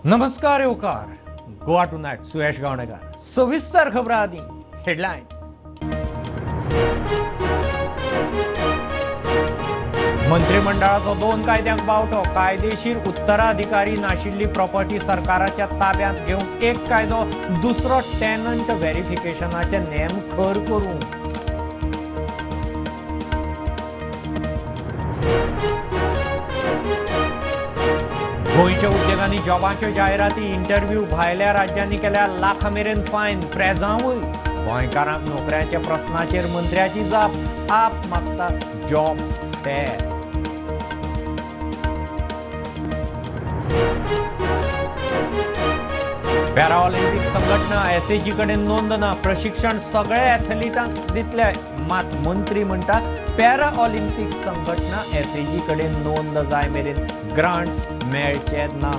नमस्कार येवकार Goa two night. सुयश गावणेकर. सविस्तर खबरां आदी हेडलायन्स. मंत्रिमंडळाचो दोन कायद्यांक बावटो. कायदेशीर उत्तराधिकारी नाशिल्ली प्रॉपर्टी सरकाराच्या ताब्यांत घेवंक एक कायदो, दुसरो टेनंट व्हेरिफिकेशनाचे नेम खर करूंक. गोंयच्या उद्देगांनी जॉबाच्यो जायराती, इंटरव्यू भायल्या राज्यांनी केल्यार लाखां मेरेन फायन. प्रेजांवूय गोंयकारांक नोकऱ्यांच्या प्रस्नाचेर मंत्र्याची जाप. आप मागता जॉब फेअर. पॅराऑलिम्पिक संघटना एसएजी कडेन नोंद ना. प्रशिक्षण सगळ्या एथलिटांक दितले. मात मंत्री म्हणटा, पॅरा ऑलिम्पिक संघटना एसएजी कडेन नोंद जाय मेरेन ग्रांट्स मेळचे ना.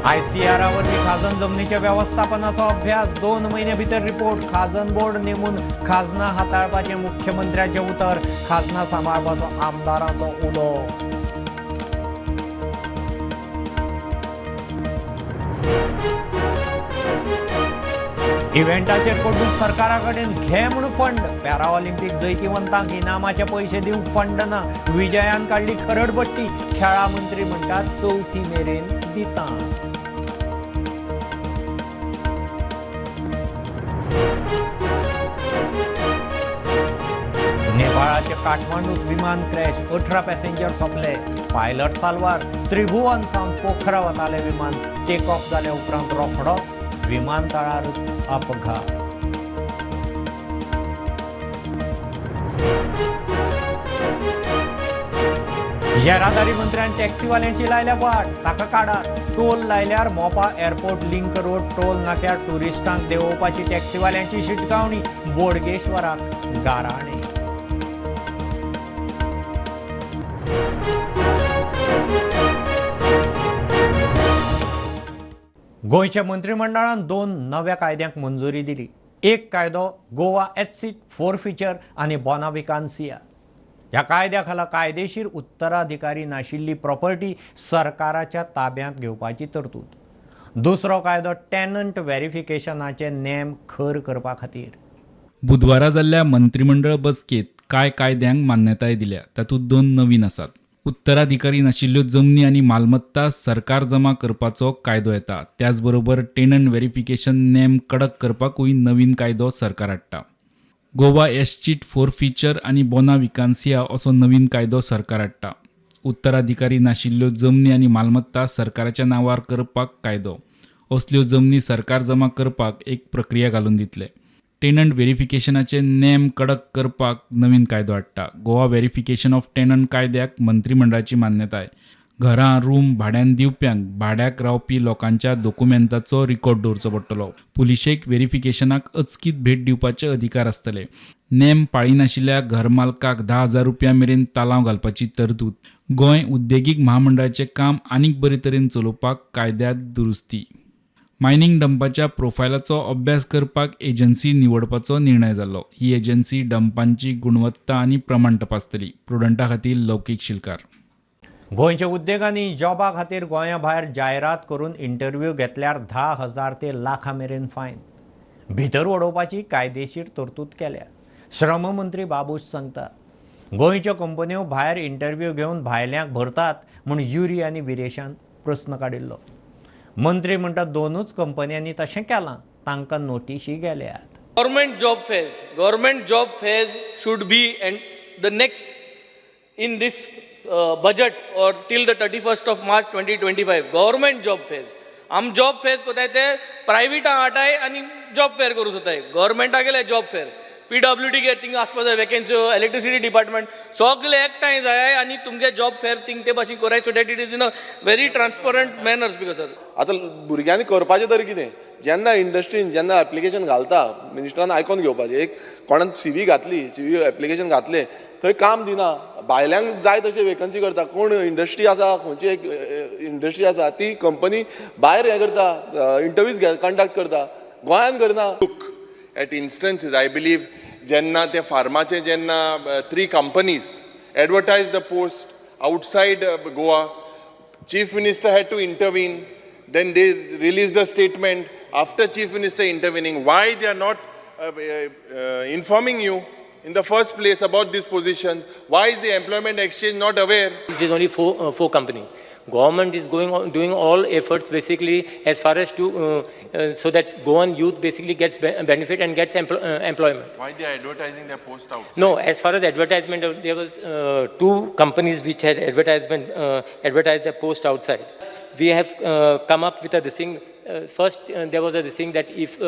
आयसीआरा वरवीं खाजन जमनीच्या वेवस्थापनाचो अभ्यास. 2 म्हयने भितर रिपोर्ट. खाजन बोर्ड नेमून खाजना हाताळपाचें मुख्यमंत्र्याचें उतर. खाजना सांबाळपाचो आमदारांचो उलो. इव्हेंटाचेर कोडूक सरकारा कडेन घे म्हूण फंड. पॅरा ऑलिम्पिक जैतिवंतांक इनामाचे पयशे दिवंक फंड ना. विजयान काडली खरडपट्टी. खेळां मंत्री म्हणटात, चवथी मेरेन दिता. नेपाळाचे काठमांडूत विमान क्रॅश. 18 पॅसेंजर सोंपले. पायलट साल्वार. त्रिभुवन सावन पोखरा वतालें विमान. टेक ऑफ जाल्या उपरांत रोखडो विमानतळार अपघात. येरादारी मंत्र्यान टॅक्सीवाल्यांची लायल्या वाट. ताका काडात. टोल लायल्यार Mopa airport link road toll नाक्यार टुरिस्टांक देंवोवपाची टॅक्सीवाल्यांची शिटकावणी. बोडगेश्वराक गाराणें. गोंयच्या मंत्रिमंडळान दोन नव्या कायद्यांक मंजुरी दिली. एक कायदो गोवा एचसीट फोरफिचर आनी बोना विकान्सिया. ह्या कायद्या खाला कायदेशीर उत्तराधिकारी नाशिल्ली प्रॉपर्टी सरकाराच्या ताब्यांत घेवपाची तरतूद. दुसरो कायदो टेनंट व्हेरिफिकेशनाचे नेम खर करपा खातीर. बुधवारा जाल्ल्या मंत्रिमंडळ बसकेंत कांय कायद्यांक मान्यताय दिल्या. तातूंत दोन नवीन आसात. उत्तराधिकारी नाशिल्ल्यो जमनी आनी मालमत्ता सरकार जमा करपाचो कायदो येता. त्याचबरोबर टेनंट व्हेरिफिकेशन नेम कडक करपाकूय नवीन कायदो सरकार हाडटा. गोवा एसचीट फोरफिचर आनी बोना विकान्सिया असो नवीन कायदो सरकार हाडटा. उत्तराधिकारी नाशिल्ल्यो जमनी आनी मालमत्ता सरकाराच्या नांवार करपाक कायदो. असल्यो जमनी सरकार जमा करपाक एक प्रक्रिया घालून दितले. टेनंट व्हेरिफिकेशनाचे नेम कडक करपाक नवीन कायदो हाडटा. गोवा व्हेरिफिकेशन ऑफ टेनंट कायद्याक मंत्रिमंडळाची मान्यताय. घरां, रूम भाड्यान दिवप्यांक भाड्याक रावपी लोकांच्या दोकुमेंताचो रिकॉर्ड दवरचो पडटलो. पुलिशेक व्हेरिफिकेशनाक अचकीत भेट दिवपाचे अधिकार आसतले. नेम पाळिनाशिल्ल्या घरमालकाक 10,000 रुपया मेरेन तालांव घालपाची तरतूद. गोंय उद्देगीक म्हामंडळाचें काम आनीक बरे तरेन चलोवपाक कायद्यांत दुरुस्ती. मायनिंग डंपाच्या प्रोफायलाचो अभ्यास करपाक एजन्सी निवडपाचो निर्णय जाल्लो. ही एजन्सी डंपांची गुणवत्ता आनी प्रमाण तपासतली. प्रुडंटा खातीर लौकीक शिलकार. गोंयच्या उद्देगांनी जॉबा खातीर गोंया भायर जायरात करून इंटरव्यू घेतल्यार 10,000 ते लाखां मेरेन फायन. भितर उडोवपाची कायदेशीर तरतूद केल्या. श्रम मंत्री बाबूश सांगता, गोंयच्यो कंपन्यो भायर इंटरव्यू घेवन भायल्यांक भरतात म्हूण युरी आनी विरेशान प्रस्न काडिल्लो. मंत्री म्हणटा, दोनूच कंपन्यांनी तशें केलां, तांकां नोटिशी गेल्यात. Government job fairs. Government job fairs should be and the next in this budget or till the 31st of March 2025. Government job fairs. आम जॉब फेअर्स कोताय ते प्रायवेटा हाटाय आनी जॉब फेअर करूं सोदताय. गव्हर्मेंटा गेले जॉब फेअर, पीडब्ल्यूडी गे थिंगा आसपा जाय वेकेन्सी, इलेक्ट्रिसिटी डिपार्टमेंट सगळे एकठांय जाय आनी तुमगे जॉब फेअर थिंग ते भाशेन कराय, so that it is in a very transparent manners because आतां भुरग्यांनी करपाचें तरी कितें? जेन्ना इंडस्ट्रीन जेन्ना एप्लिकेशन घालता, मिनिस्टरान आयकोन घेवपाचें. एक कोणान सीवी घातली, सीवी एप्लिकेशन घातलें, थंय काम दिना. भायल्यांक जाय तशें वेकन्सी करता. कोण इंडस्ट्री आसा, खंयची एक इंडस्ट्री आसा, ती कंपनी भायर हें करता, इंटरव्यूज कंडक्ट करता, गोंयान करना. Look at instances, I believe, जेन्ना ते फार्माचे जेन्ना three companies advertise the post outside Goa. Chief Minister had to intervene. Then they released a statement after Chief Minister intervening. Why they are not informing you in the first place about these positions? Why is the employment exchange not aware? It is only four company. Government is going on, doing all efforts basically as far as to so that Goan youth basically gets benefit and gets employment. Why they are advertising their post outside? No, as far as advertisement, there was two companies which had advertised their post outside. We have come up with a this thing. First, there was a this thing that if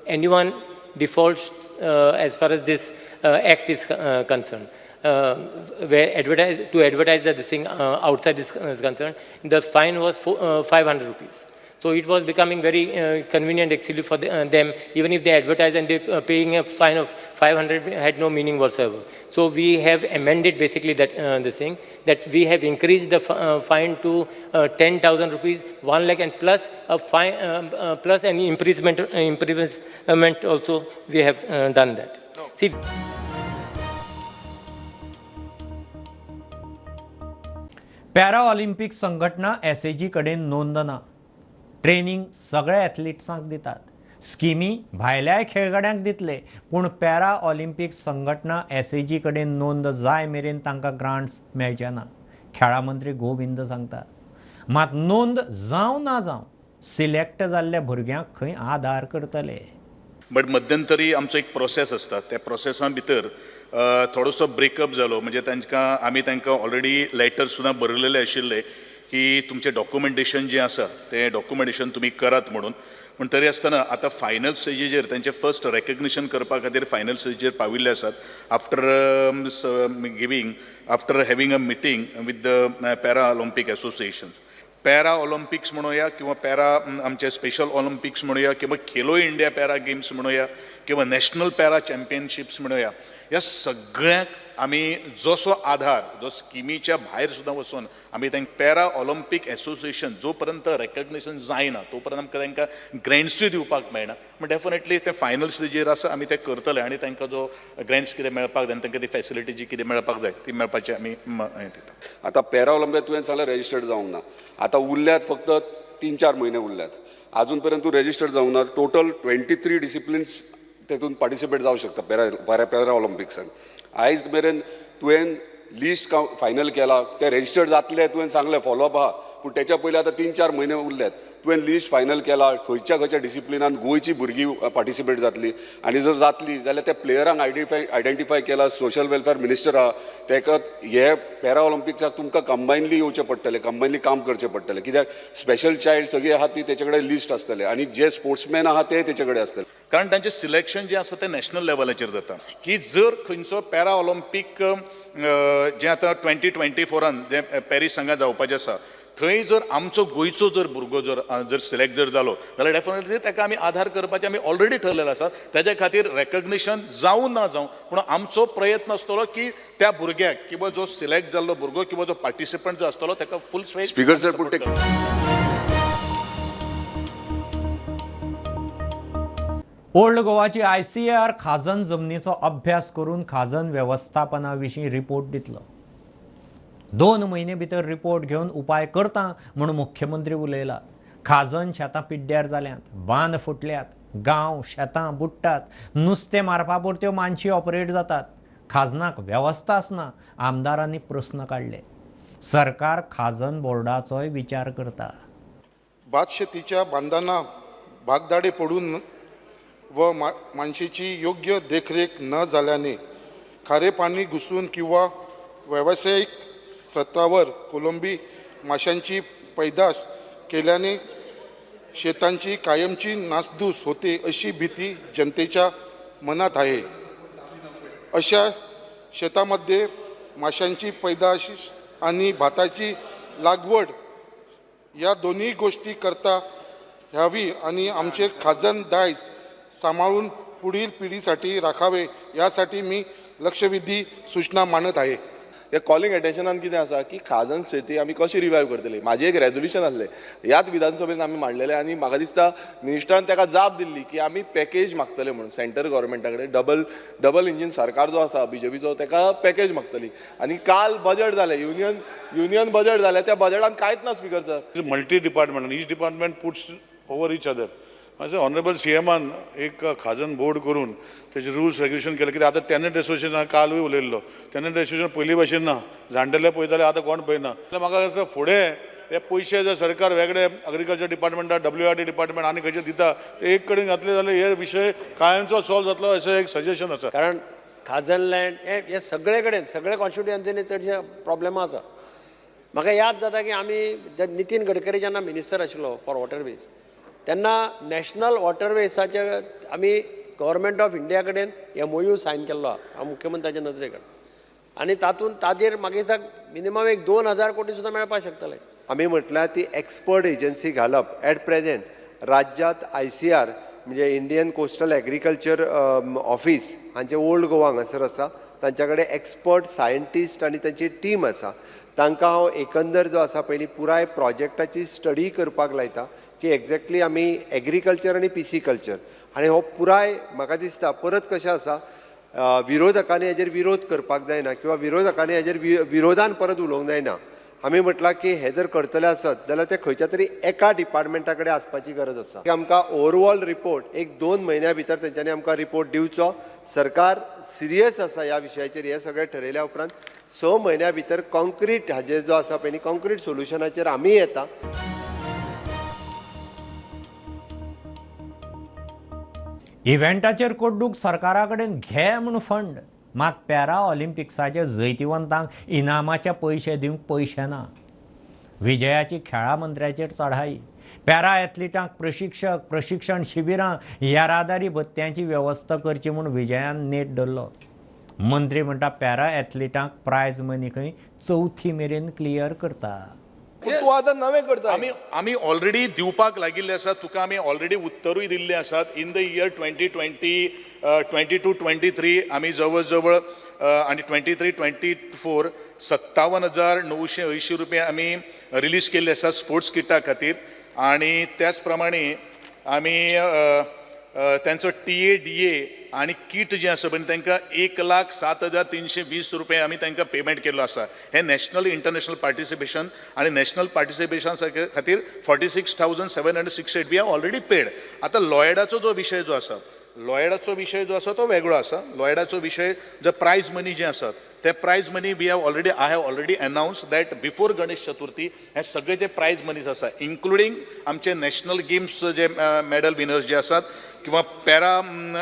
anyone defaults as far as this act is concerned, where advertise that this thing outside is concerned, the fine was 500 rupees. So it was becoming very convenient actually for them, even if they advertise and they paying a fine of 500 had no meaning whatsoever. So we have amended basically that this thing, that we have increased the fine to 10,000 rupees, 1 lakh, and plus a fine, plus an imprisonment also we have done that. No. See. Para Olympic संघटना SAG कडेन नोंद ना. Training सगळ्या एथलिट्सांक दितात, स्किमी भायल्याय खेळगड्यांक दितले, पूण पॅरा ऑलिम्पीक संघटना एसएजी कडेन नोंद जाय मेरेन तांकां ग्रांट्स मेळचे ना, खेळां मंत्री गोविंद सांगतात. मात नोंद जावं ना जावं सिलेक्ट जाल्ल्या भुरग्यांक खंय आदार करतले. बट मध्यंतरी आमचो एक प्रोसेस आसता, त्या प्रोसेसा भितर थोडोसो ब्रेकअप जालो. म्हणजे तांकां आमी तांकां ऑलरेडी लेटर सुद्दां बरयलेले आशिल्ले की तुमचें डॉक्युमेंटेशन जें आसा तें डॉक्युमेंटेशन तुमी करात म्हणून. पूण तरी आसतना आतां फायनल स्टेजीचेर तांचें फर्स्ट रेकग्निशन करपा खातीर फायनल स्टेजीचेर पाविल्ले आसात. After after having a meeting with the para Olympic association. Para Olympics म्हणुया किंवा पॅरा आमचे स्पेशल ऑलिम्पिक्स म्हणुया किंवा खेलो इंडिया पॅरा गेम्स म्हणुया किंवा नॅशनल पॅरा चॅम्पियनशिप्स म्हणुया, ह्या सगळ्यांक आमी जसो आधार जो स्किमीच्या भायर सुद्दां वचून आमी तांकां पॅरा ऑलिम्पीक एसोसिएशन जो पर्यंत रेकग्निशन जायना तो पर्यंत आमकां तांकां ग्रँट्सूय दिवपाक मेळना. पूण डेफिनेटली ते फायनल स्टेजीर आसा, आमी ते करतले आनी तांकां जो ग्रँट्स कितें मेळपाक जाय आनी तांकां ती फॅसिलिटी जी कितें मेळपाक जाय ती मेळपाची आमी हें दिता. आतां पॅरा ऑलिम्पिक तुवें सांगलें रजिस्टर्ड जावंक ना, आतां उरल्यात फक्त 3-4 म्हयने उरल्यात, आजून पर्यंत तूं रजिस्टर्ड जावंक ना. टोटल 23 डिसिप्लिन्स तेतून पार्टिसिपेट जावं शकता पॅरा पॅरा ऑलिम्पिक्सान. आयज मेरेन तुवें लिस्ट फायनल केला, ते रजिस्टर्ड जातले तुवें सांगलें, फॉलोअप आहा, पूण तेच्या पयलीं आतां 3-4 म्हयने उरल्यात. तुवें लिस्ट फायनल केला खंयच्या खंयच्या डिसिप्लिनान गोंयची भुरगीं पार्टिसिपेट जातली, आनी जर जातली जाल्यार त्या प्लेयरांक आयडेंटिफाय केला. सोशल वेलफेअर मिनिस्टर आहा, तेका हे पॅरा ऑलिम्पिक्साक तुमकां कंबायनली येवचें पडटलें, कंबायनली काम करचें पडटलें, कित्याक स्पेशल चायल्ड सगळीं आहा ती तेचे कडेन लिस्ट आसतलें आनी जे स्पोर्ट्समॅन आहा ते तेचे कडेन आसतले. कारण तांचें सिलेक्शन जें आसा तें नॅशनल लेवलाचेर जाता की जर खंयचो पॅरा ऑलिम्पीक जें आतां 2024 जें पॅरीस हांगा जावपाचें आसा थंय जर आमचो गोंयचो जर भुरगो जर सिलेक्ट जर जालो जाल्यार डेफिनेटली ताका आमी आधार करपाचें आमी ऑलरेडी ठरलेलें आसा. ताच्या खातीर रेकग्निशन जावं ना जावं पूण आमचो प्रयत्न आसतलो की त्या भुरग्याक किंवा जो सिलेक्ट जाल्लो भुरगो किंवा जो पार्टिसिपंट जो आसतलो ताका फूल स्पेस. स्पीकर सर, पूण ते ओल्ड गोवाची ICAR खाजन जमनीचो अभ्यास करून खाजन वेवस्थापना विशीं रिपोर्ट दितलो. 2 म्हयने भितर रिपोर्ट घेवन उपाय करता म्हूण मुख्यमंत्री उलयला. खाजन शेतां पिड्ड्यार जाल्यांत, बांद फुटल्यात, गांव शेतां बुडटात, नुस्तें मारपा पुरत्यो मानशी ऑपरेट जातात, खाजनाक वेवस्था आसना. आमदारांनी प्रस्न काडले. सरकार खाजन बोर्डाचोय विचार करता. भातशेतीच्या बांदांना भागदाडे पडून व मानशेची योग्य देखरेख न झाल्याने खारे पाणी घुसून किंवा व्यावसायिक स्तरावर कोलंबी माशांची पैदास केल्याने शेतांची कायमची नासधूस होते अशी भीती जनतेच्या मनात आहे. अशा शेतामध्ये माशांची पैदास आणि भाताची लागवड या दोन्ही गोष्टी करता ह्यावी आणि आमचे खाजन दायज सांभाळून पुढील पिढीसाठी राखावे यासाठी मी लक्षवेधी सूचना मांडत आहे. ते कॉलिंग एटेन्शनान कितें आसा की खाजन शेती आमी कशी रिवायव करतली. म्हाजें एक रेजोल्युशन आसलें ह्याच विधानसभेन आमी मांडलेलें आनी म्हाका दिसता मिनिस्टरान ताका जाप दिल्ली की आमी पॅकेज मागतले म्हणून सेंटर गव्हर्मेंटा कडेन. डबल इंजीन सरकार जो आसा बीजेपीचो ताका पॅकेज मागतली. आनी काल बजट जालें, युनियन बजट जालें, त्या बजटान कांयच ना speaker sir. Multi department, each department puts over each other. अशें ऑनरेबल सी एमान एक खाजन बोर्ड करून तेजे रुल्स रेग्युलेशन केले. कित्याक आतां टेनंट एसोसिएशन कालूय उलयल्लो, टेनंट एसोसिएशन पयलीं भशेन ना, जाणटेले पळयताले आतां कोण पळयना. जाल्यार म्हाका दिसता फुडें हे पयशे जर सरकार वेगळे एग्रीकल्चर डिपार्टमेंटाक, डब्ल्यू आर डी डिपार्टमेंट आनी खंयचे दिता ते एक कडेन घातले जाल्यार हे विशय कायमचो सॉल्व जातलो अशें एक सजेशन आसा. कारण खाजन लँड हे सगळे कडेन सगळे कॉन्स्टिट्युएन्सीनी चडशे प्रॉब्लेमां आसा. म्हाका याद जाता की आमी नितीन गडकरी जेन्ना मिनिस्टर आशिल्लो फॉर वॉटरवेज तेन्ना नॅशनल वॉटरवेजाचे आमी गव्हर्मेंट ऑफ इंडिया कडेन एमओयू सायन केल्लो आहा मुख्यमंत्र्याच्या नजरे कडेन, आनी तातूंत ताजेर म्हाका दिसता मिनिमम एक 2000 कोटी सुद्दां मेळपाक शकतले. आमी म्हटल्यार ती एक्सपर्ट एजन्सी घालप. एट प्रेजेंट राज्यांत आयसीआर म्हणजे इंडियन कोस्टल एग्रीकल्चर ऑफिस हांचे ओल्ड गोवा हांगासर आसा, तांच्या कडेन एक्सपर्ट सायंटिस्ट आनी तांची टीम आसा. तांकां हांव एकंदर जो आसा पयलीं पुराय प्रोजेक्टाची स्टडी करपाक लायता की एक्झॅक्टली आमी एग्रीकल्चर आनी पिसीकल्चर आनी हो पुराय म्हाका दिसता परत कशें आसा, विरोधकांनी हेजेर विरोध करपाक जायना किंवा विरोधकांनी हेजेर विरोधान परत उलोवंक जायना. आमी म्हटलां की हे जर करतले आसत जाल्यार ते खंयच्या तरी एका डिपार्टमेंटा कडेन आसपाची गरज आसा. आमकां ओवरऑल रिपोर्ट एक 2 म्हयन्या भितर तेंच्यांनी आमकां रिपोर्ट दिवचो. सरकार सिरियस आसा ह्या विशयाचेर. हें सगळें ठरयल्या उपरांत 6 म्हयन्या भितर कॉन्क्रीट हाजेर जो आसा पळय न्ही कॉन्क्रीट सोल्युशनाचेर आमी येता. इव्हेंटाचेर कोड्डूक सरकारा कडेन घे म्हूण फंड, मात पॅरा ऑलिम्पिक्साचे जैतिवंतांक इनामाचे पयशे दिवंक पयशे ना. विजयाची खेळा मंत्र्याचेर चढाई. पॅरा एथलिटांक प्रशिक्षक, प्रशिक्षण शिबिरां, येरादारी भत्त्यांची वेवस्था करची म्हूण विजयान नेट धरलो. मंत्री म्हणटा पॅरा एथलिटांक प्रायज मनी खंय चवथी मेरेन क्लियर करता. तूं आतां नवें करता. आमी ऑलरेडी दिवपाक लागिल्ले आसात तुका, आमी ऑलरेडी उत्तरूय दिल्ले आसात. In the year 2020, 22, 23 आमी जवळ जवळ आनी 23, 24 57,980 रुपया आमी रिलीज केल्ले आसात स्पोर्ट्स किटा खातीर. आनी त्याच प्रमाणे आमी तेंचो टीए, डीए आनी किट जें आसा पळय तांकां 1,07,320 रुपया आमी तांकां पेमेंट केल्लो आसा. हें नॅशनल इंटरनॅशनल पार्टिसिपेशन आनी नॅशनल पार्टिसिपेशन खातीर 46,768 we have already paid. आतां लॉयडाचो जो विशय जो आसा, लॉयडाचो विशय जो आसा तो वेगळो आसा. लॉयडाचो विशय जो प्रायज मनी जे आसात ते prize money we have already I have already announce that before Ganesh Chaturthi हे सगळे जे प्रायज मनीज आसा, इन्क्लुडींग आमचे नॅशनल गेम्स जे मॅडल विनर्स जे आसात किंवा पॅरा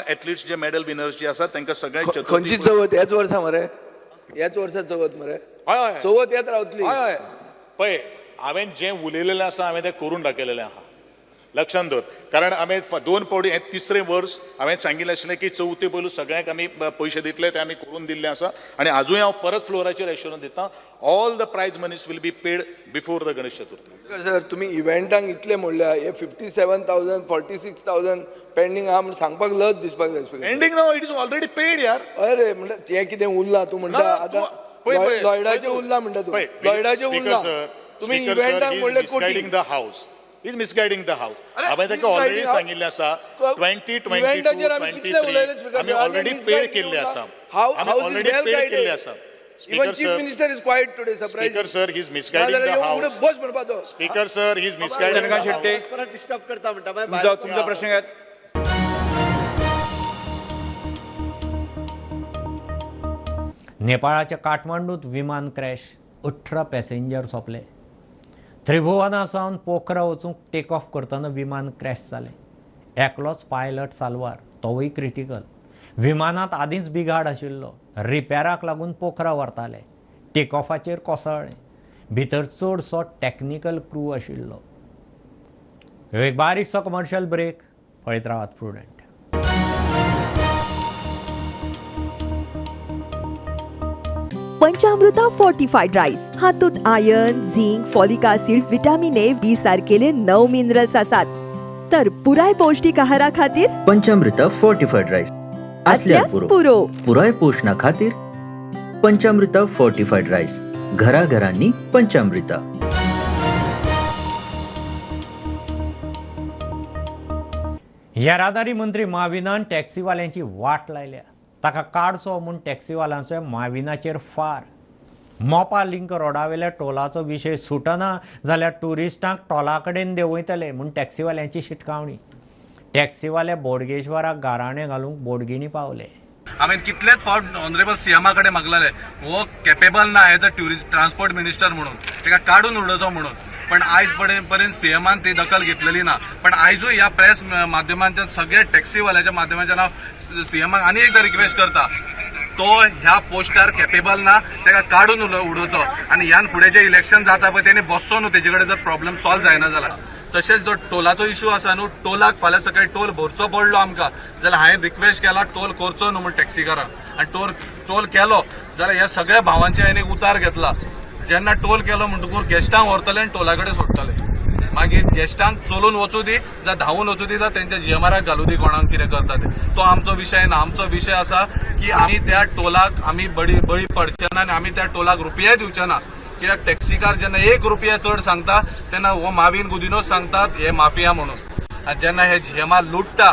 एथलिट्स जे मॅडल विनर्स जे आसात तांकां सगळ्यांक खंयची चवथ? ह्याच वर्सा मरे, ह्याच वर्सा चवथ मरे. हय हय. चवथ येत रावतली. हय हय. पळय, हांवें जें उलयलेलें आसा हांवें तें करून दाखयलेलें आहा, लक्षान दवर. कारण हांवें दोन फावटी, हें तिसरें वर्स, हांवें सांगिल्लें आशिल्लें की चवथी पयलू सगळ्यांक आमी पयशे दितले, ते आमी करून दिल्ले आसा. आनी आजूय हांव परत फ्लोराचेर एश्योरन्स दिता, all the prize monies will be paid before the Ganesh Chaturthi. Sir, तुमी इव्हेंटांक इतले म्हणल्या, हे 57,000, 46,000 पेंडींग आहा म्हूण सांगपाक लज दिसपाक जाय speaker. Pending no, it is already paid यार. हय रे, म्हणल्यार तें कितें उरलां तूं म्हणटा आतां लॉयडाचें उरलां म्हणटा तूं, लॉयडाचें उरलां. तुमी इव्हेंटांक म्हणले कोटी. The house is misguiding the house. हांवें ताका ऑलरेडी सांगिल्लें आसा, 2022, 23 आमी ऑलरेडी पेड केल्ले आसा, आमी ऑलरेडी पेड केल्ले आसा. Even Chief Minister is quiet today, surprising. Speaker sir, he is misguiding the house. बस म्हणपाचो. Speaker sir, he is misguiding the house. परत डिस्टर्ब करता म्हणटा. तुमचा प्रश्न घ्यात. नेपाळाच्या काठमांडूत विमान क्रॅश, 18 पॅसेंजर सोंपले. त्रिभुवना सावन पोखरा वचूंक टेक ऑफ करतना विमान क्रॅश जालें. एकलोच पायलट साल्वार, तोवूय क्रिटिकल. विमानांत आदींच बिघाड आशिल्लो, रिपेराक लागून पोखरा व्हरताले. टेक ऑफाचेर कोसळ्ळें. भितर चडसो टॅक्निकल क्रू आशिल्लो. एक बारीकसो कमर्शियल ब्रेक, पळयत रावात प्रुडंट. पंचामृता फोर्टिफाईड राईस हातूंत iron, zinc, folic acid, vitamin A, B सारकेले 9 minerals आसात. तर पुराय पौष्टिक आहारा खातीर पंचामृता फोर्टिफाईड राईस असल्यास पुरो. पुराय पोषणा खातीर. पंचामृता फोर्टिफाईड राईस, घराघरांनी पंचामृता. येरादारी मंत्री माविनान टॅक्सीवाल्यांची वाट लायल्या. ताका काडचो म्हूण टॅक्सीवाल्यांचो माविनाचेर फार. मोपा लिंक रोडावेल्या टोलाचो विशय सुटना जाल्यार ट्युरिस्टांक टोला कडेन देंवयतले म्हूण टॅक्सीवाल्यांची शिटकावणी. टॅक्सीवाले बोडगेश्वराक गाराणें घालूंक बोडगिणी पावले. हांवें कितलेच फावट ऑनरेबल सीएमा कडेन मागलेले, हो केपेबल ना as a tourist transport minister म्हणून, ताका काडून उडोवचो म्हणून. पण आयज पर्यंत सीएमान ती दखल घेतलेली ना. पण आयजूय ह्या प्रेस माध्यमांच्या सगळ्या टॅक्सीवाल्याच्या माध्यमांच्यान हांव सीएमाक आनी एकदां रिक्वेस्ट करता, तो ह्या पोस्टार केपेबल ना, ताका काडून उडोवचो. आनी ह्यान फुडें जें इलेक्शन जाता पळय तेणी बसचो न्हू, तेजे कडेन जर प्रॉब्लम सॉल्व जायना जाल्यार. तशेंच जो टोलाचो इशू आसा न्हू, टोलाक फाल्यां सकाळी टोल भरचो पडलो आमकां जाल्यार हांवें रिक्वेस्ट केला टोल करचो न्हू म्हूण टॅक्सीकारांक. आनी टोल केलो जाल्यार ह्या सगळ्या भावांचे हांवें एक उतार घेतला, जेन्ना टोल केलो म्हणटकूच गेस्टांक व्हरतले आनी टोला कडेन सोडटले. मागीर गेस्टांक चलून वचूं दी, जावं धांवून वचूं दी, जावं तेंच्या जीएमआराक घालूं दी, कोणाक कितें करता ते, तो आमचो विशय ना. आमचो विशय आसा की आमी त्या टोलाक आमी बळी पडचे ना आनी आमी त्या टोलाक रुपयाय दिवचे ना. कित्याक टॅक्सीकार जेन्ना 1 रुपया चड सांगता तेन्ना हो माविन गुदिनोच सांगतात हे माफिया म्हणून. आनी जेन्ना हे जीएमआर लुट्टा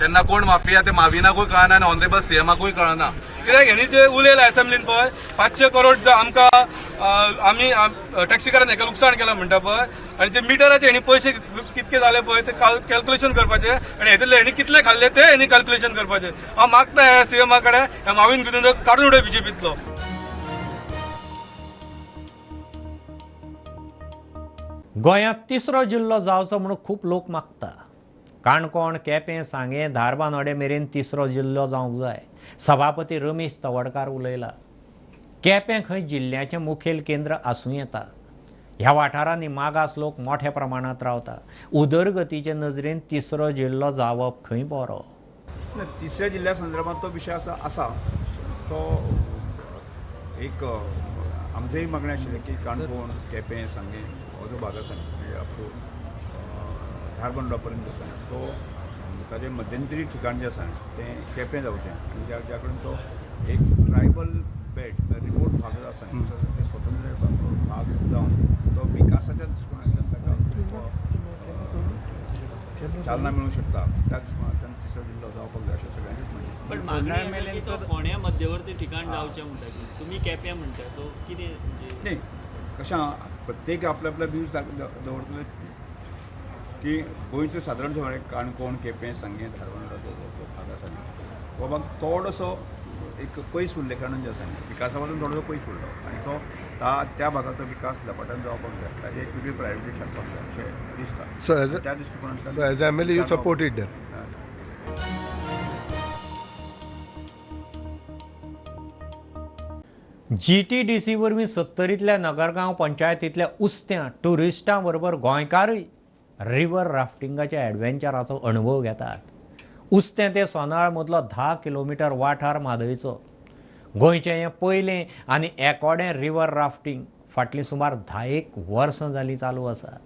तेन्ना कोण माफिया ते माविनाकूय कळना आनी ऑनरेबल सीएमाकूय कळना. कित्याक हेणी जे उलयला असेंब्लीन पळय 500 करोड आमकां आमी टॅक्सीकारान हेका लुकसाण केलां म्हणटा पळय, आनी जे मिटराचे हेणी पयशे कितके जाले पळय ते कॅल्क्युलेशन करपाचे, आनी हेतूंतले हेणी कितले खाल्ले ते हेणी कॅल्क्युलेशन करपाचे. हांव मागता ह्या सीएमा कडेन ह्या माविन गुदिन्हो काडून उडय बीजेपींतलो. गोंयांत तिसरो जिल्लो जावचो म्हणून खूब लोक मागता. काणकोण, केपें, सांगें, धारबांदोडें मेरेन तिसरो जिल्लो जावंक जाय. सभापती रमेश तवडकार उलयला. केपें खंय जिल्ल्याचें मुखेल केंद्र आसूं येता. ह्या वाठारांनी मागास लोक मोठ्या प्रमाणांत रावता. उदरगतीचे नजरेन तिसरो जिल्लो जावप खंय बरो. तिसऱ्या जिल्ल्या संदर्भात तो विशय आसा तो एक आमचेंय मागणें आशिल्लें की काणकोण, केपें, सांगें हो जो भाग आसा म्हणजे अप टू धारबांदोडा पर्यंत आसा तो ताजें मध्यंतरी ठिकाण जें आसा तें केपें जावचें आनी ज्या कडेन तो एक ट्रायबल बेल्ट रिमोट भाग जो आसा ते स्वतंत्र भाग जावन तो विकासाच्या दृश्टिकोनांतल्यान ताका चालना मेळूंक शकता, त्या दृश्टिकोनांतल्यान तिसरो जिल्लो जावपाक जाय अशें सगळ्यांचेच म्हणणें. पण मागणी तो फोंड्या मध्यवर्ती ठिकाण जावचें म्हणटा, तुमी केप्यां म्हणटा, सो कितें न्ही कशें प्रत्येक आपल्या आपल्या व्यूज दवरतले की गोंयचो सादारण काणकोण, केपें, सांगें, धारबांदोडा जो भाग आसा न्ही हो भाग थोडोसो एक पयस उरले कारणान जें आसा न्ही विकासा पासून थोडोसो पयस उरलो आनी तो त्या भागाचो विकास झपाट्यान जावपाक जाय, ताजी एक वेगळी प्रायोरिटी थारपाक जाय अशें दिसता. त्या दृश्टिकोनांतल्यान so as MLA you supported that. GTDC वरवीं सत्तरींतल्या नगरगांव पंचायतींतल्या उस्त्यां ट्युरिस्टां बरोबर गोंयकारूय रिवर राफ्टिंगाच्या एडवेंचराचो अणभव घेतात. उस्तें ते सोनाळ मदलो 10 किलोमिटर वाठार म्हादयचो. गोंयचें हें पयलें आनी एकोडें रिवर राफ्टिंग फाटलीं सुमार 10 वर्सां जालीं चालू आसा.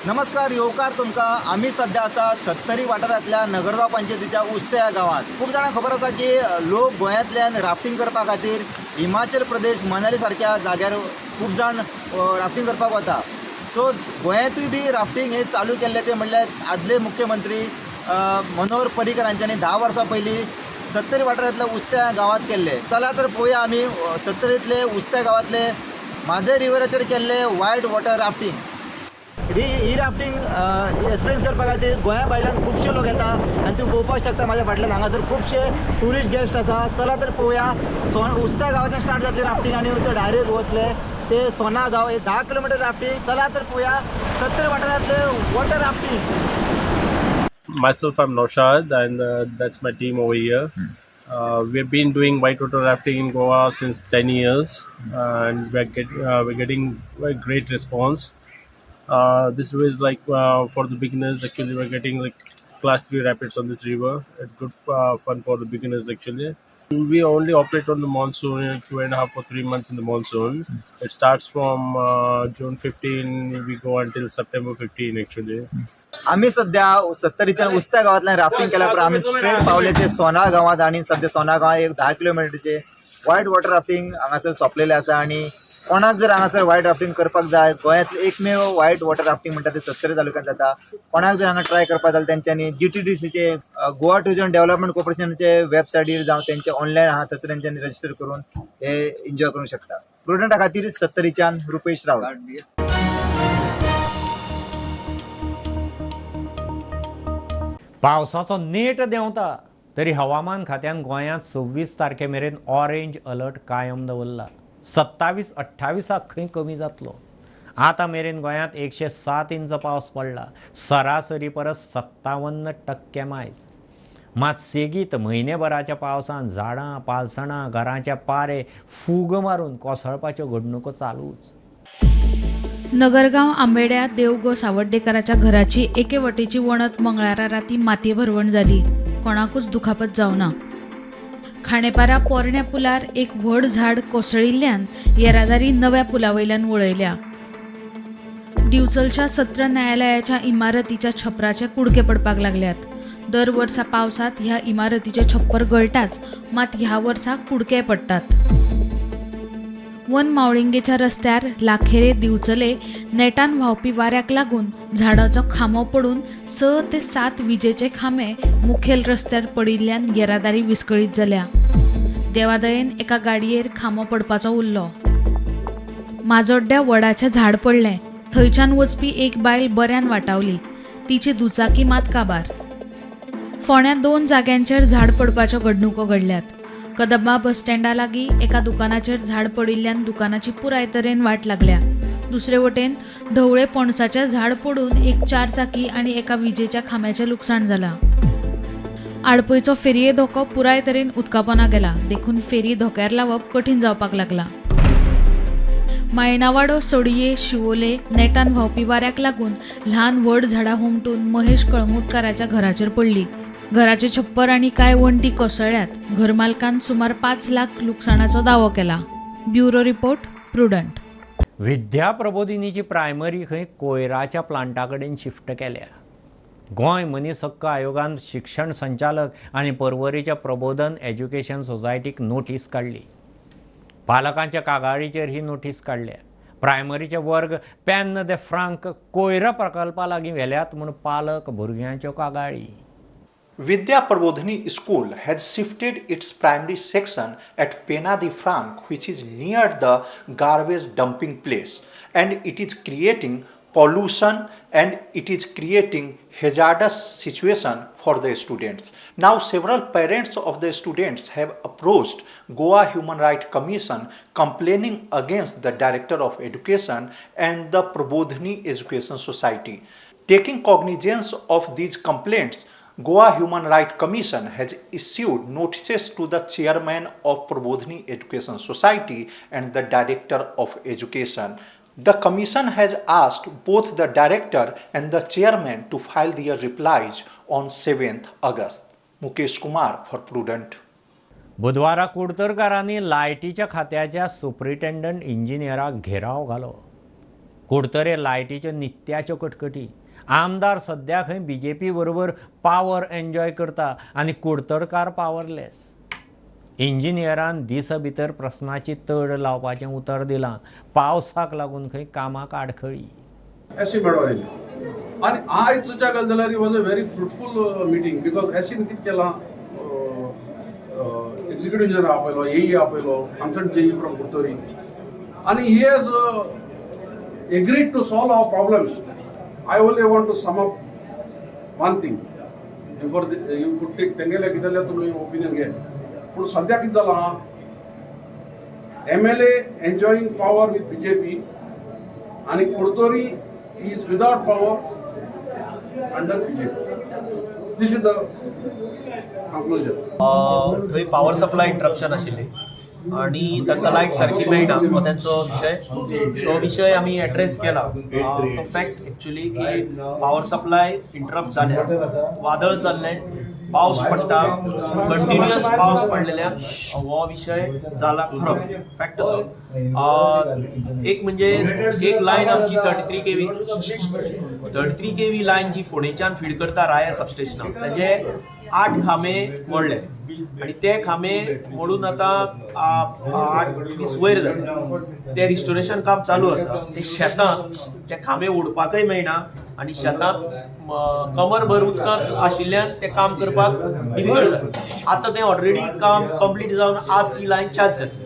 नमस्कार, येवकार तुमकां. आमी सद्या आसा सत्तरी वाठारांतल्या नगरगांव पंचायतीच्या उस्ते ह्या गांवांत. खूब जाणांक खबर आसा की लोक गोंयांतल्यान राफ्टिंग करपा खातीर हिमाचल प्रदेश, मनाली सारक्या जाग्यार खूब जाण राफ्टिंग करपाक वता. सो गोंयांतूय बी राफ्टिंग हे चालू केल्लें ते म्हणल्यार आदले मुख्यमंत्री मनोहर पर्रीकर हांच्यांनी 10 वर्सां पयलीं सत्तरी वाठारांतल्या उस्त्या गांवांत केल्ले. चला तर पळोवया आमी सत्तरींतले उस्त्या गांवांतले म्हादय रिवराचेर केल्ले वायट वॉटर राफ्टिंग. ही राफ्टिंग एक्सपिरियन्स करपा खातीर गोंया भायल्यान खुबशे लोक येता आनी तूं पळोवपाक शकता म्हाज्या फाटल्यान हांगासर खुबशे ट्युरिस्ट गेस्ट आसा. चला तर पळोवया उस्त्या गांवाच्यान स्टार्ट जातली राफ्टिंग आनी ते डायरेक्ट वतले ते सोना गांव, हे 10 किलोमिटर राफ्टिंग. चला तर पळोवया सत्तरी वाठारांतले water rafting. Myself, I'm Naushad, and that's my team over here. We've been doing whitewater rafting in Goa since 10 years, and we're getting a great response. This river is like for the beginners. Actually, we're getting like class 3 rapids on this river. It's good fun for the beginners actually. We only operate on the monsoon, 2.5 or 3 months in the monsoon. It starts from June 15, we go until September 15 actually. आम्ही सध्या सत्तरीच्या उस्त्या गावातल्यान rafting केल्या उपरांत आमी straight पावले ते सोना गांवांत आनी सध्या सोना गांवांत एक 10 किलोमिटरचे व्हायट वॉटर राफ्टिंग हांगासर सोंपलेलें आसा आनी कोणाक जर हांगासर व्हायट राफ्टिंग करपाक जाय, गोंयांतलें एकमेव व्हायट वॉटर राफ्टिंग म्हणटा ते सत्तरी तालुक्यांत जाता. कोणाक जर हांगा ट्राय करपाक जाल्यार तेंच्यांनी GTDCचे गोवा टुरिजम डेव्हलपमेंट कॉर्पोरेशनाचे वेबसायटीर जावं तेंचे ऑनलायन आहा थंयसर तेंच्यांनी रजिस्टर करून हे एन्जॉय करूंक शकता. प्रुडंटा खातीर सत्तरीच्यान रुपेश रावत. पावसाचो नेट देंवता तरी हवामान खात्यान गोंयांत 26 तारखे मेरेन ऑरेंज अलर्ट कायम दवरला. 27-28 खंय कमी जातलो. आतां मेरेन गोंयांत 107 इंच पावस पडला, सरासरी परस 57% मायज. मात सेगीत म्हयनेभराच्या पावसान झाडां, पालसणां, घरांच्या पारे फूग मारून कोसळपाच्यो घडणुको चालूच. नगरगांव आंबेड्या देवगो सावड्डेकराच्या घराची एके वटेची वणत मंगळारा राती मातये भरवण जाली. कोणाकूच दुखापत जावना. खांडेपारा पोरण्या पुलार एक व्हड झाड कोसळिल्ल्यान येरादारी नव्या पुला वयल्यान वळयल्या. दिवचलच्या सत्र न्यायालयाच्या इमारतीच्या छपराचे कुडके पडपाक लागल्यात. दर वर्सा पावसांत ह्या इमारतीचें छप्पर गळटाच, मात ह्या वर्सा कुडके पडटात. वन मावळिंगेच्या रस्त्यार लाखेरे दिवचले नेटान व्हांवपी वाऱ्याक लागून झाडाचो खांबो पडून 6 ते 7 विजेचे खांबे मुखेल रस्त्यार पडिल्ल्यान येरादारी विस्कळीत जाल्या. देवादयेन एका गाडयेर खांबो पडपाचो उरलो. माजोड्ड्या वडाचें झाड पडलें. थंयच्यान वचपी एक बायल बऱ्यान वाटावली. तिची दुचाकी मात काबार. फोंड्यां 2 जाग्यांचेर झाड पडपाच्यो घडणुको घडल्यात. कदंबा बस स्टँडा लागीं एका दुकानाचेर झाड पडिल्ल्यान दुकानाची पुराय तरेन वाट लागल्या. दुसरे वटेन ढवळे पणसाचें झाड पडून एक 4 चाकी आनी एका विजेच्या खांब्याचें लुकसाण जालां. आडपयचो फेरये धोको पुराय तरेन उदकापोना गेला, देखून फेरी धोक्यार लावप कठीण जावपाक लागलां. मायणावाडो, सोडये, शिवोले नेटान व्हांवपी वाऱ्याक लागून ल्हान व्हड झाडां हुमटून महेश कळंगुटकाराच्या घराचेर पडली. घराचे छप्पर आनी कांय वण्टी कोसळ्ळ्यात. घरमालकान सुमार 5 लाख लुकसाणाचो दावो केला. Bureau report, Prudent. विद्या प्रबोधिनीची प्रायमरी खंय कोयराच्या प्लांटा कडेन शिफ्ट केल्या. गोंय मनीस हक्क आयोगान शिक्षण संचालक आनी पर्वरीच्या प्रबोधन एज्युकेशन सोसायटीक नोटीस काडली. पालकांच्या कागाळीचेर ही नोटीस काडल्या. प्रायमरीचे वर्ग पेन्न दे फ्रांक कोयरा प्रकल्पा लागीं व्हेल्यात म्हूण पालक भुरग्यांच्यो कागाळी. Vidya Prabodhini School has shifted its primary section at Pena de Franc, which is near the garbage dumping place, and it is creating pollution and it is creating hazardous situation for the students. Now several parents of the students have approached Goa Human Rights Commission complaining against the Director of Education and the Prabodhini Education Society. Taking cognizance of these complaints, Goa Human Rights Commission has issued notices to the chairman of Prabodhini Education Society and the Director of Education. The commission has asked both the director and the chairman to file their replies on 7th August. Mukesh Kumar for Prudent. बुधवारा कुडतरकारांनी लायटीच्या खात्याच्या superintendent इंजिनियराक gherao घालो. कुडतरे लायटीच्यो नित्याच्यो कटकटी. आमदार सद्या खंय BJP बरोबर power enjoy करता आनी कुडतरकार पावरलेस. इंजिनियरान दिसा भितर प्रस्नाची तड लावपाचें उतर दिलां. पावसाक लागून खंय कामाक आडखळी. एस्टिमेट आयली आनी आयज सुद्दां गेले जाल्यार was a very fruitful meeting because एसीन कितें केलां, एक्झिक्युटीव इंजिनियर आपयलो, एई आपयलो, कन्सर्न जेई फ्रॉम कुडतरी आनी he has agreed to solve our problems. I only want to sum up one thing before you could take तेंगेले कितें जाल्यार तुमी ओपिनियन घे. पूण सद्या कितें जालां, MLA enjoying power with BJP आनी Curtorim is without power under BJP. This is the conclusion. थंय पावर सप्लाय इंटरप्शन आशिल्ली आनी तांकां लायट सारकी मेळना हो तेंचो विशय. तो विशय आमी एड्रेस केला. तो फॅक्ट एक्चुली की पावर सप्लाय इंटरप्ट जाल्या, वादळ चल्लें, पावस पडटा, कंटिन्युअस पावस पडलेल्यान हो विशय जाला खरो फॅक्ट तो. एक म्हणजे एक लायन आमची 33 kV line जी फोंडेच्यान फीड करता राया सबस्टेशनाक, ताजे 8 खांबे मोडले आनी ते खांबे मोडून आतां 8 दीस वयर जाले. ते रिस्टोरेशन काम चालू आसा. ते शेतांत ते खांबे ओडपाकय मेळना आनी शेतांत कमरभर उदकांत आशिल्ल्यान ते काम करपाक डिफिकल्ट जाता. आतां तें ऑलरेडी काम कंप्लीट जावन आज ती लायन चार्ज जातली.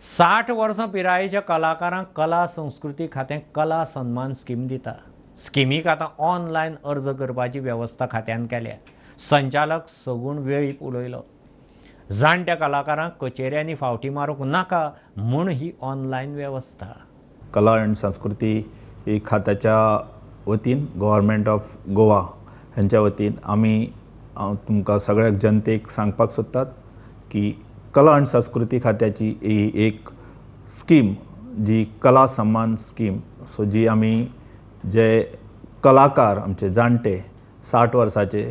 साठ वर्सां पिरायेच्या कलाकारांक कला संस्कृती खातें कला सन्मान स्कीम दिता. स्किमीक आतां ऑनलायन अर्ज करपाची वेवस्था खात्यान केल्या. संचालक सगूण वेळीप उलयलो. जाणट्या कलाकारांक कचेऱ्यांनी फावटी मारूंक नाका म्हूण ही ऑनलायन वेवस्था. कला आनी संस्कृती खात्याच्या वतीन गव्हर्मेंट ऑफ गोवा हांच्या वतीन आमी तुमकां सगळ्या जनतेक सांगपाक सोदतात की कला आनी संस्कृती खात्याची ही एक स्कीम जी कला सन्मान स्कीम, सो जी आमी जे कलाकार आमचे जाणटे 60 वर्साचे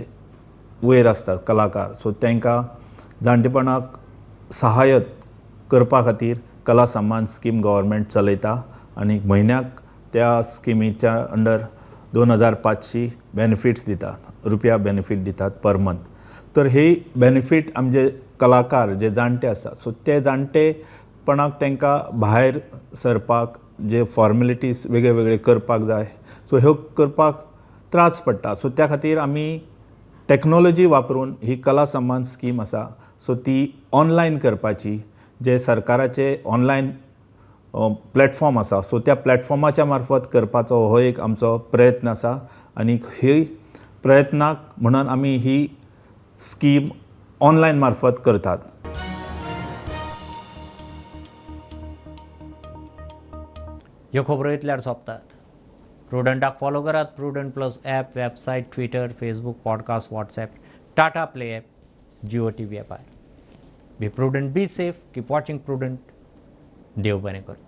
वयर आसतात कलाकार, सो तांकां जाणटेपणाक सहाय्य करपा खातीर कला सन्मान स्कीम गव्हर्मेंट चलयता आनी म्हयन्याक त्या स्किमीच्या अंडर 2500 बेनिफिट्स दितात, रुपया बेनिफीट दितात पर मंथ. तर हे बेनिफीट आमचे कलाकार जे जाणटे आसात सो ते जाणटेपणाक तांकां भायर सरपाक जे फॉर्मेलिटीज वेगळे वेगळे करपाक जाय, सो ह्यो करपाक त्रास पडटा. सो त्या खातीर आमी टॅक्नोलॉजी वापरून ही कला सन्मान स्कीम आसा सो ती ऑनलायन करपाची, जे सरकाराचे ऑनलायन प्लॅटफॉर्म आसा सो त्या प्लॅटफॉर्माच्या मार्फत करपाचो हो एक आमचो प्रयत्न आसा आनी ही प्रयत्नाक म्हणून आमी ही स्कीम ऑनलायन मार्फत करतात. ह्यो खबरो इतल्यार सोंपतात. प्रुडंटाक फॉलो करात. Prudent plus app, website, Twitter, Facebook, podcast, WhatsApp, Tata Play app, Jio TV ॲपार. Be prudent, be safe, keep watching Prudent. देव बरें करूं.